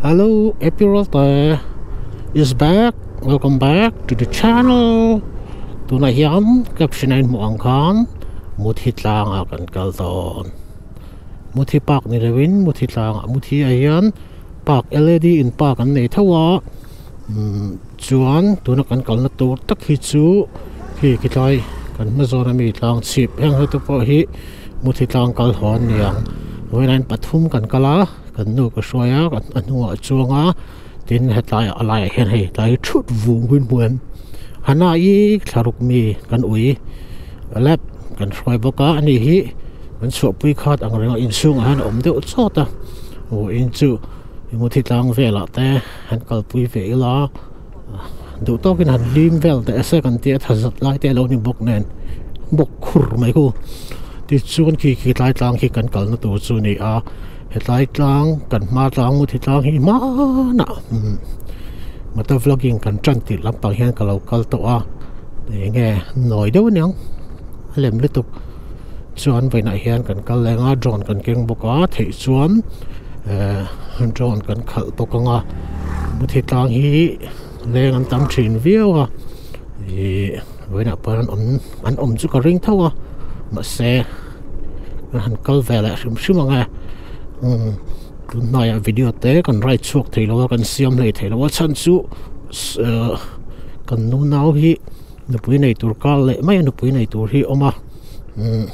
Hello, Happy Rolte is back. Welcome back to the channel. Tunah hian caption a inhmuh ang khan Muthi tlangah kan kal dawn. Muthi park ni loin Muthi tlangah Muthi ah hian park led in park an nei tho a. Umm chuan tuna kan kalna tur tak hi chu khi khilai kan hma zawn ami tlang chhip heng ho te pawh hi Muthi tlang kal haw an ni ang. Vawiin pathum kan kal a. Kan nu ka hruai a a hnungah a chuang a tin hetlai a laiah hian hei tlai hi thut vung huin hmu em hana i thlaruk mi kan ui lap kan hruai bawk a ani hi kan chhuahpui khat ang reng a inchhungah hian a awm deuh chawt a aw in chu engemaw thi tlang velah te han kalpui ve ila duh tawkin han lim vel teh se kan tia tha zat lai te alo ni bawk nen bawk khur mai khu tichuan khi khi tlai tlang khi kan kalna tur chu a ni a hetlai tlang kan hma tlang muthi tlang hi hmanah motor vlogging kan tan tih lampang hian ka lo kal tawh a enge nawi deuh aniang a lem lutuk chuan vawiinah hian kan kal leng a drone kan keng bawk a theih chuan ehh drone kan khalh bawk ang a muthi tlang hi leng an tam thin viau a ihh vawiinah pawh an awm an awm chu ka ring tho a mahse an han kal ve leh hrim hrim ang e umm tunhnaiah video te kan ride chhuak thei lo a kan siam hlei thei lo a chhan chu ehh kan nunau hi. Nupui nei tur kal leh mai a nupui nei tur hi a awm a umm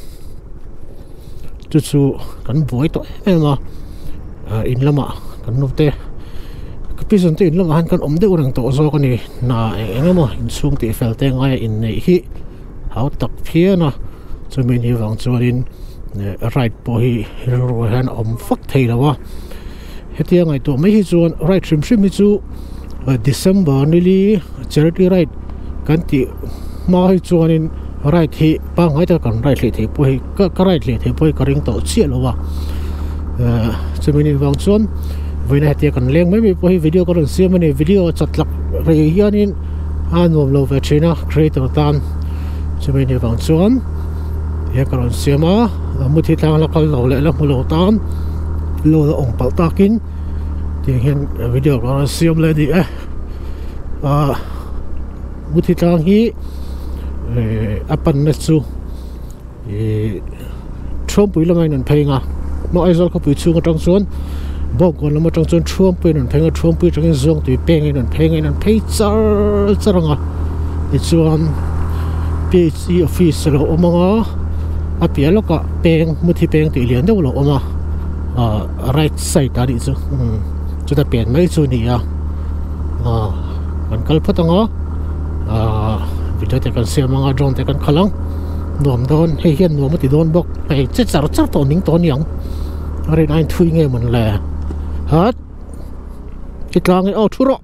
chu chu kan buai tawh em em a ah in lamah kan nute ka pi zawn te in lamah hian kan awm deuh reng tawh zawk a ni hna eng eng emaw inchhung tih fel te ngaia inneih hi hau tak phian a chumi ni vang chuanin eh ride pawh hi rilru ah hian a awm fak thei lo a hetia ngaihtuah mai hi chuan ride hrim hrim hi chu December nili charity ride kan tih hma hi chuanin ride hi pangngai taka kan ride hlei thei pawh hi ka ride hlei thei pawh hi ka ring tawh chiah lo a ehh chumi ni vang chuan vawiin hetia kan leng mai mai pawh hi video ka rawn siam a ni video chat lak rei hianin a nuam lo ve thin a creator tan chumi ni vang chuan he ka rawn siam a muthi tlang la kal lo leh la hmu lo tan lo la awm palh takin tiang hian video ka rawn siam leh a ni e. Ahh Muthi tlang hi eh a panna chu ih Thuampui lama in an phei ang a maw Aizawl khawpui chhung atang chuan Bawngkawn lam atang chuan Thuampui in an phei ang a Thuampui atangin Zawngtui peng in an phei ang a in an phei char char ang a tichuan P_H_E office a lo awm ang a a piah lawkah peng Muthi peng tih lian deuh a lo awm a ah right side ah a nih chu chuta pen mai chu a ni a. Aw kan kal phawt ang aw ahh video te kan siam ang a drone te kan khalh ang nuam dawn hei hian nuam a ti dawn bawk hei che char char tawh ning tawh a ni ang a rin aiin thui nge mawn le hat i tlang e aw thu rawh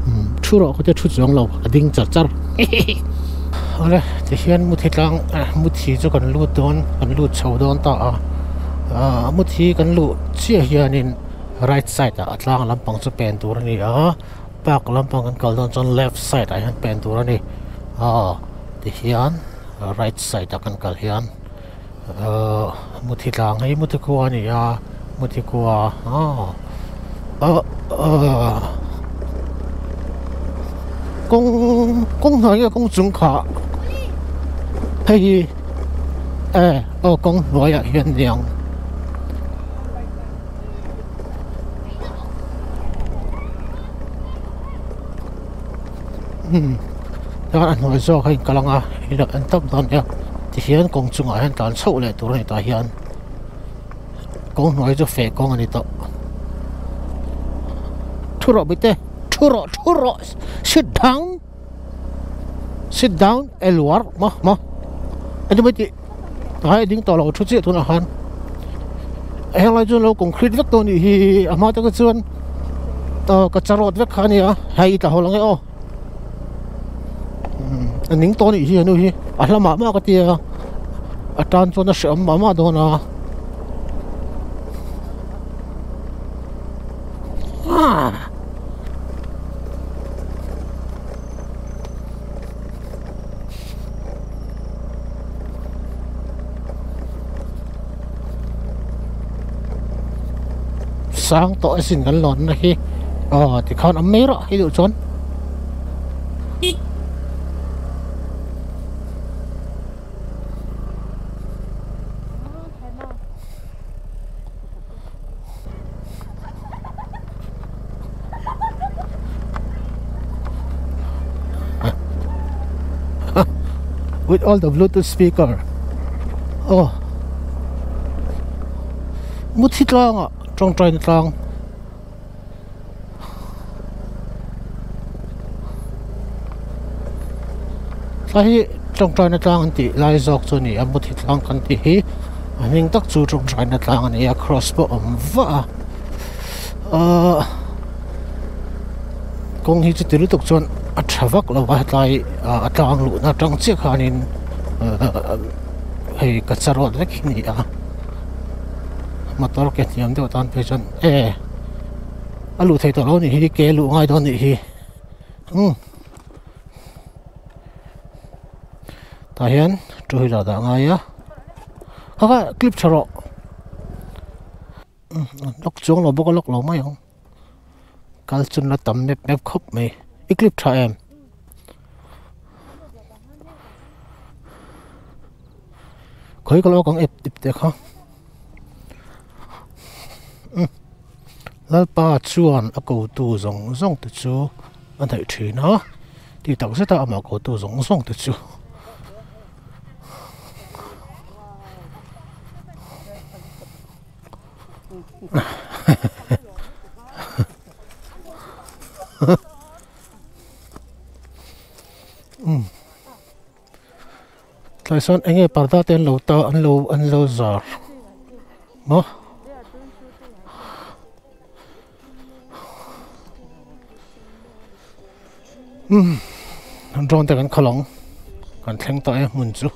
umm thu rawh khaw te thu chuang lo a ding char char awle tihian muthi tlang muthi chu kan lut dawn kan lut chho dawn ta a ahh muthi kan luh. Chiah hianin right side ah a tlang lampang chu pen tur a ni a park lampang kan kal dawn chuan left side ah hian pen tur a ni aw tihian right side ah kan kal hian ahh muthi tlang hi muthi khua a ni a muthi khua aw ah ah kawng kawng hnuai nge kawng chung khah hei hi e aw kawng hnuaiah hian a ni ang. Hmm chuan a hnuai zawk a inkal ang a ilo en tawp dawn nia tihian kawng chungah hian tlan chhoh leh tur a ni tah hian kawng hnuai chu feh kawng a ni tawh thu rawh bite thu rawh thu rawh sit down sit down eluar maw maw engemaw tih. Ai ding tawh lo thu chiah tunah khan heng lai chuan lo concrete vek tawh a nih hi a hma te kha chuan aw kacha road vek kha a nia hei i tla haw lang e aw a ning tawh a nih hi henu hi a hla mah mah ka tia a tan chuan a hrehawm mah mah dawn a. Sang tawh asin kan lawnna hi aw tikhan awm mai rawh hei duh chuan. With all the bluetooth speaker oh muthi tlangah tawngtaina tlang tlai hi tawngtaina tlang an tih lai zawk chu a ni a muthi tlang kan tih hi a hming tak chu tawngtaina tlang a ni a cross pawh a awm vah a ahh kawng hi chuti lutuk chuan a tha vak lo a hetlai a tlang luhna atang chiah khanin hei kacha road vek hi a ni a motor ke hniam deuh tan phei chuan e a luh theih tawh lo anih hi ke luh ngai dawn anih hi umm tah hian two wheeler dah ngai a kha kha clip tha rawh lawk chuang lo bawk a lawk lo mai ang kal chun la tam mep mep khawp mai i clip tha em. Khawi ka lo kang ep tip te kha umm Lalpa chuan a kotu zawng zawng te chu a hnaih thin a tih tak zet a amah kotu zawng zawng te chu. Umm tlai sawn eng nge parda te an lo ta an lo an lo zar maw umm drone te kan khalh ang kan thleng tawh e hmun chu.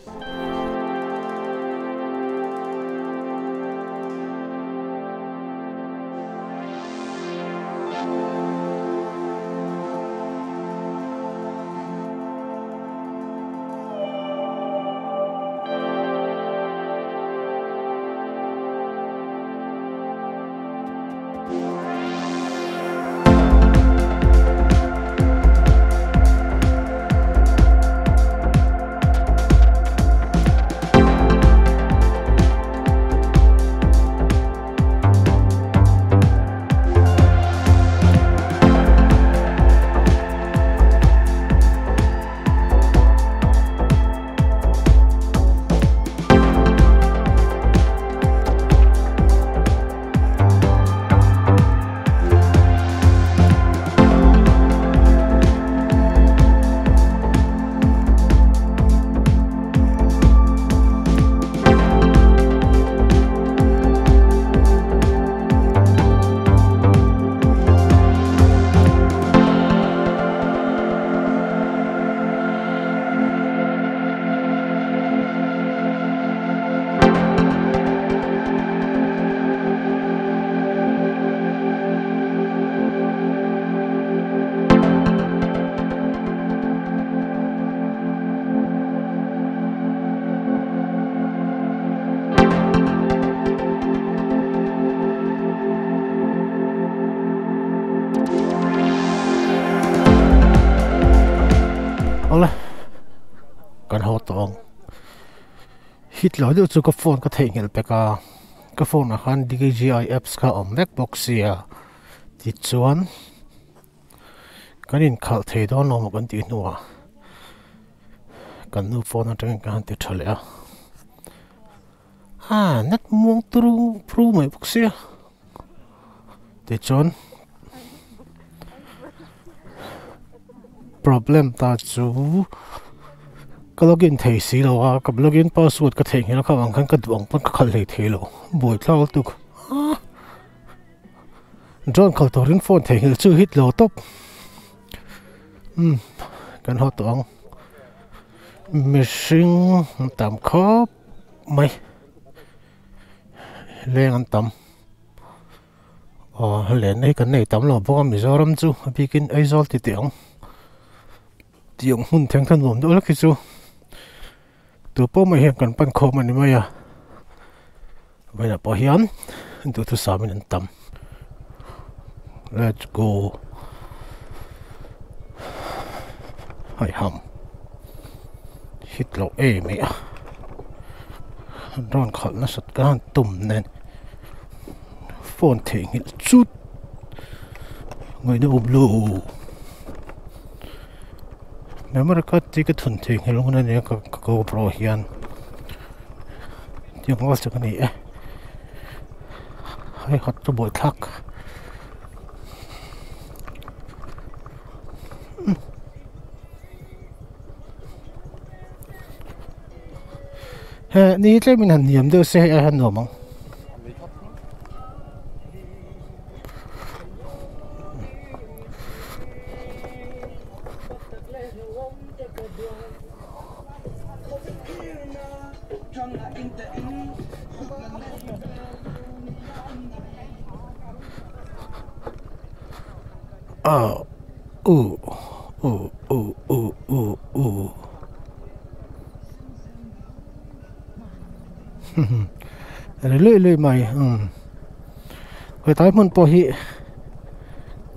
Awle kan haw tawh ang hit lo deuh chu ka phone ka theihnghilh pek a ka phone ah khan D_J_I apps kha a awm vek bawk sia tichuan. Kan inkhalh thei dawn lo maw kan tih hnuah kan nu phone atangin ka han ti tha leh a ah net muang turu pru mai bawk sia tichuan problem ta chu ka login thei si lo a ka login password ka theihnghilh a kha vang khan ka duh ang pawn ka khalh hlei thei lo buaithlak lutuk. Drone khalh turin phone theihnghilh chu hit lo tawp umm kan haw tawh ang mihring an tam khawp mai leng an tam aw lenna hi kan nei tam lo bawk a Mizoram chu a bikin Aizawl ti teh ang tiang hmun thleng kha nuam deuh hlek hi chu tu pawh mai hian kan pan khawm a ni mai a vawiinah pawh hian duhthusam in an tam. Let's go. Hai ham. Hit lo e mai a. Ron khalh nasat ka han tum nen. Phone theihnghilh chut. Ngaihna awm lo. Memory card te ka thun theihnghilh hun ania ka GoPro hian. Tiang rual chu ka ni e. Hei hat chu buai thlak. He ni tlem in han hniam deuh se hei ai han nuam ang. Ah uh uh uh uh uh uh ri luih luih mai umm hetlai hmun pawh hi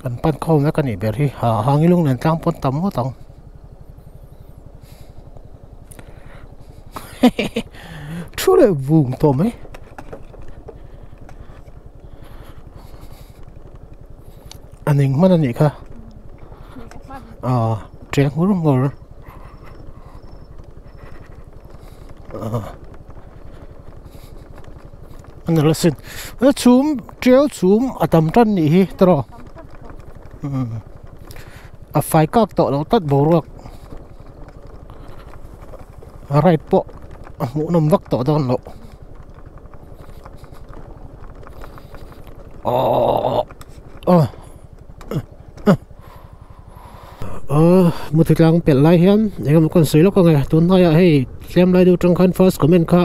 kan pan khawm vek a nih ber hi ha hangi lung nen tlang pawn tam ngawt ang. Thu leh vung tawh mai. A ning hman a nih kha. Aw ṭe nghur nghur. A ni lo sin. Chhum ṭiau chhum a tam tan nih hi tiraw. A fai kak tawh lo tlat boruak. Ride pawh a hmuhnawm vak tawh dawn loh. Aww aw aw muthi tlang pelh lai hian eng emaw ka rawn sawi lawk ang e tunhnaiah hei tlem lai deuh atang khan first comment kha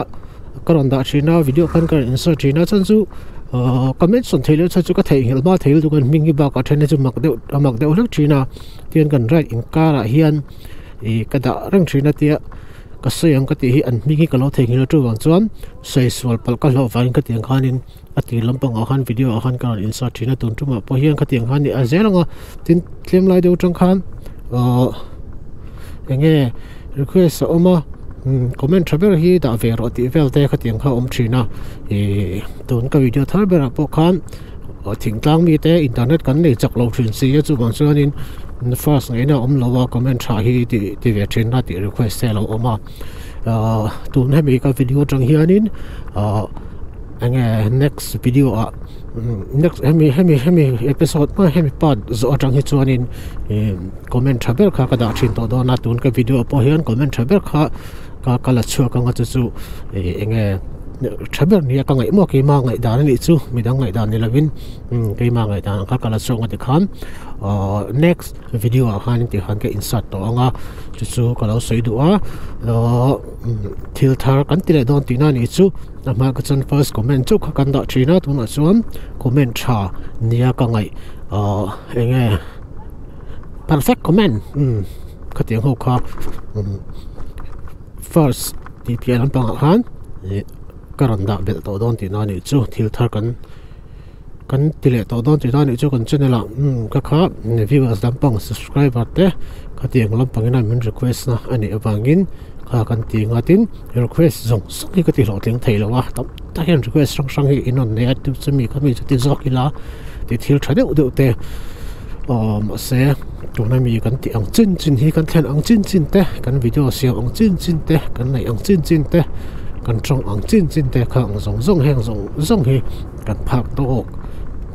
ka rawn dah thin a video khan ka rawn insert thin a chuan chu ahh comment sawn theih loh chuan chu ka theihnghilh hma thei lutuk a hming hi bakah then hi chu mak deuh a mak deuh hlek thin a tihian kan ride inkarah hian. Ih ka dah reng thin a tia ka sawi ang ka tih hi an hming hi ka lo theihnghilh a chuvang chuan sawi sual palh ka hlauh vangin khatiang khanin a tir lampang ah khan video ah khan ka rawn insert thin a tun tumah pawh hian khatiang khan a zel ang a tin tlem lai deuh atang khan ahh eng nge request a awm a comment tha ber hi dah ve rawh tih vel te khatiang kha a awm thin a ih tun ka video thar berah pawh khan. Thingtlang mite internet kan nei chak lo thin si a chuvang chuanin first ngei na awm lo a comment tha hi tih ti ve thin a tih request te a lo awm a ahh tun hemi ka video atang hianin ahh enge next video ah next hemi hemi hemi episode hma hemi part zawh atang hi chuanin ih comment tha ber kha ka dah thin tawh dawn a tun ka video pawh hian comment tha ber kha ka ka la chhuak anga chu chu ih enge tha ber nia ka ngaih maw keima ngaihdan anih chu midang ngaihdan ni lovin keima ngaihdan ang kha ka la chhuak ang tikhan ahh next video ah khan tikhan ka insert tawh ang a chu chu ka lo sawi duh a ahh thil thar kan ti leh dawn tihna anih chu a hma kha chuan first comment chauh kha kan dah thin a tunah chuan comment tha nia ka ngaih ahh enge perfect comment khatiang ho kha first tih piah lampangah khan ih ka rawn dah belh tawh dawn tihna a nih chu thil thar kan kan ti leh tawh dawn tihna a nih chu kan channel ah umm ka kha viewers lampang subscriber te khatiang lampangin a min request na a nih avangin kha kan ti nga tin request zawng zawng hi ka ti hlawhtling thei lo a tam tak hian request hrang hrang hi in rawn nei a chumi kha mi chu ti zawk ila tih thil tha deuh deuh te aw mahse tuna mi kan tih ang chin chin hi kan thlen ang chin chin te kan video siam ang chin chin te kan neih ang chin chin te kan tawng ang chin chin te kha ang zawng zawng heng zawng zawng hi kan phak tawk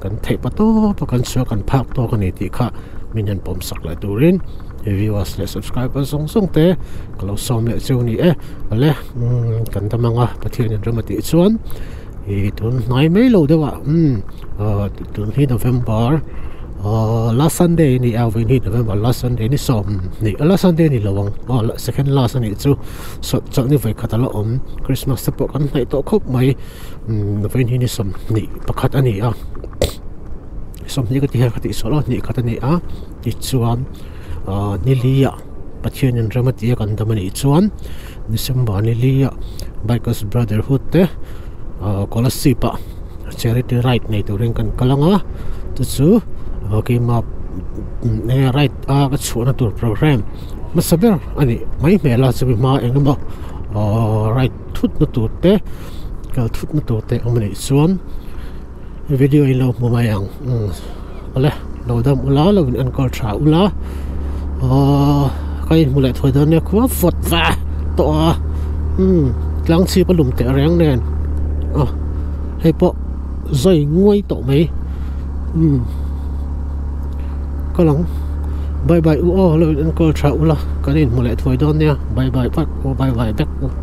kan theih pa tawp a kan chhuah kan phak tawk a ni tih kha min han pawm sak leh turin viewers leh subscriber zawng zawng te ka lo sawm leh cheu ni e awle kan dam anga Pathian in rem a tih chuan. Ih tun hnai mai lo deuh ah umm ah tun hi November ah last Sunday a ni a vawiin hi November last Sunday ni sawmhnih last Sunday a ni lo ang aw second last a nih chu chawlh ni vawikhat a la awm Christmas te pawh kan hnaih tawh khawp mai umm vawiin hi ni sawmhnih pakhat a ni a sawmhnih ka ti hian ka tih sual a hnih khat a ni a tichuan ah ni li ah Pathianin ram a tia kan dam a nih chuan December ni li ah Bikers Brotherhood te ah Kolasib ah charity ride nei turin kan kal ang a chu chu. Keima enge ride a ka chhuahna tur programme hmasa ber a nih mai hmel a chumi hma eng emaw ahh ride thut na tur te kal thut na tur te awm a nih chuan video in lo hmu mai ang umm awle lo dam ula lo in enkawl tha ula ahh ka inhmu leh thuai dawn nia khua vawt va tawh a umm tlang chhip a lum teh reng nen ah hei pawh zai nguai tawh mai umm ka lang bye bye u aw lo in enkawl tha ula kan inhmu leh thuai dawn nia bye bye vek u bye bye vek u.